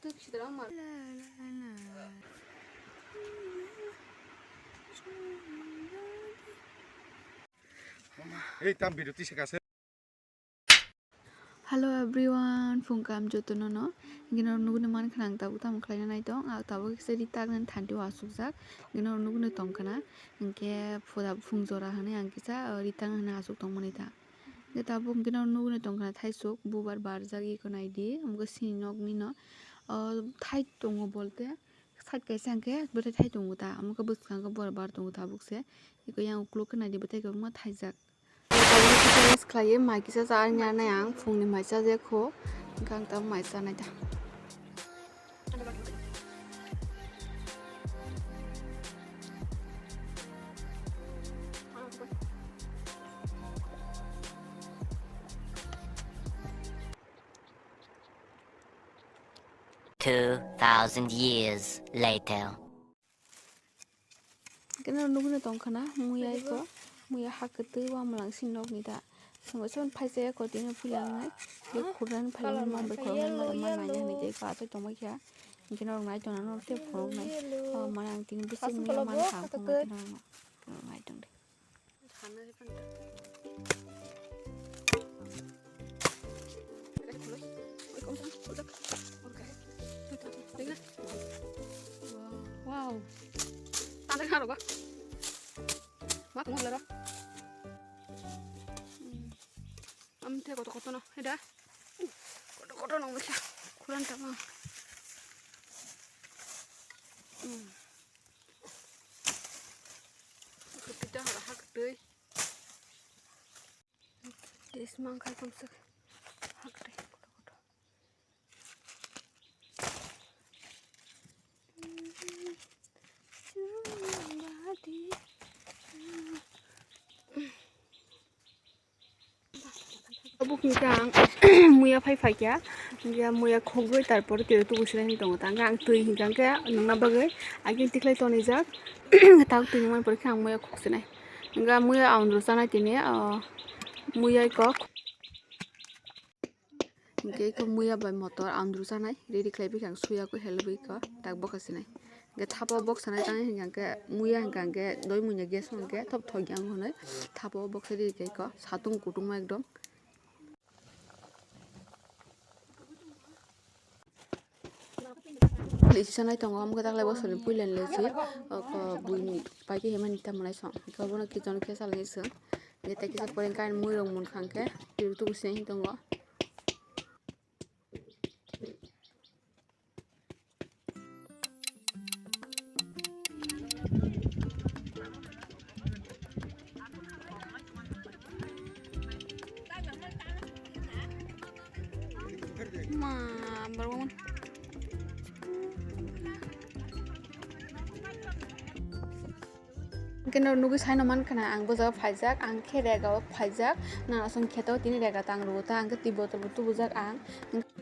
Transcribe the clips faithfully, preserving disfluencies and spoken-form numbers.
Ei, tam biruti se kase. Hello everyone, phung kam jotono no. Gino nuguni man khana ang tabuk tamo khlaina nai tong. Ang tabuk kisa ri tagna thanti o asukjak. Gino nuguni tong khana. Hingke phuda phung jora hwnwi ang kisa, uh, ri tagna hwnwi asuk tongmani ta. Hingke tabuk gino nuguni tong khana thaisuk bubar barjak iko nai di. Amgo sini nokni no. Uh, thai tongo bolte. Side kaisa hingke bwthai thai tongo ta. Amgo bwskango bubar bar tongo tabuk se. Iko yang ukluk khe nai di bwthai kwbangma thaijak. Tabuk kisa rest khlaiwi mai kisa cha nai ang phungni mai cha je kho, hwnkhe ang tabuk mai cha nai ta. Two thousand years later. Keno nugui no tong khana muya iko, muya ha kwtwi wa mwlang sini nokni ta. Songbo son phaisa ya ko tini phuila wngnai. Ye khurdan phaila ma bai khoroknai ma ma nai hinwi tei pa achai tongbai kha. Hingke norok nai tongna norok tei phunuknai. O mane ang tini bwswk muya mana kha ang phunuknai norok nai tong di. Wow. Tanda karo ba. Ma tunggu lero. Am te koto koto no. Heda. Koto koto no bisa. Kurang tama. Kita hara hak deh. Tes mangkai komsek. Hak deh. Obo hwnkhe ang muya phai phaikha, hwnkhe muya khogwi tarpor twi tubu sinai hinwi tongo ta, hwnkhe ang twi hinkha hwnkhe nungna bagwi agini tikhlai tonijak, tak twi nungmani pore khe ang muya khok sinai, hwnkhe muya andro chanai tini, o muya kok. Hingke iko muya bai motor andru chanai ready khlai bikha ang suya ko helwi iko tak bokha sinai. Hingke thapa o boksa nai tang hingke muya hingke doi munya gas hingke thop thok yang hwnwi thapa o boksa ready khe iko satung kutung ma ekdom. Lisi sanai tongo, omo khe taklai bosor ni puila ni lisi, oko buini paikhe himani tamo naisong, hingke obono kichon khe salai se, hingke tei kisa poreng kain muirok munkha hingke, twi tubu se hing tongo. Ma, barwon. Hingke no nugui saino mankha na ang bo jaga phaijak, ang khe rega o phaijak, nana song kheto tini rega tang rwo ta, ang khe twi botol bo tubujak ang.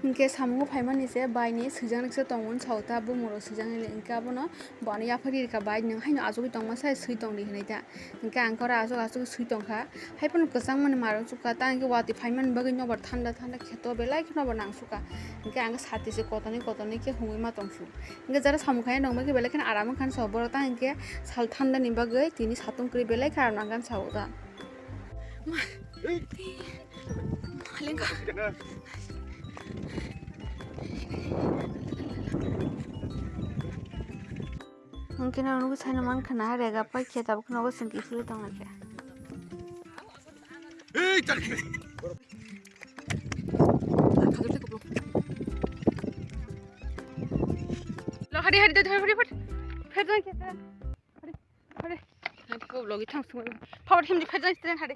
Hingke samungo phaimani se bai ni swijak ni kisa tongmani sao ta, bumung rok swijak ni le hingke abono bo ano yaphar ri rikha bai nwng haino achugui tongma sai swi tong di hinui ta. Hingke ang khe oro aswk aswk swi tongkha. Haiphano kwchangmani marok chukha, tang hingke watwi phaimani bagwi nobar thanda thanda kheto belai kheno bo nangsukha. Hingke ang sati se kotorni kotorni khe hungui ma tongsu. Hingke jara samung khaina nongma khe belai kheno aram wngkha, so borok tang hingke sal thanda ni bagwi tini satung kwrwi belai khe aram nangkha sao ta. Ma. Lengka. Hingke no nugui saino mankha na rega pai khe tabuk nogo singki sui tong khe. Ei, tak. Lo, hari, hari, hari, hari, hari. Pher jang khe, pher. Hari, hari. Hai, ko vlog i thang sung. Power him di pher jang, hari.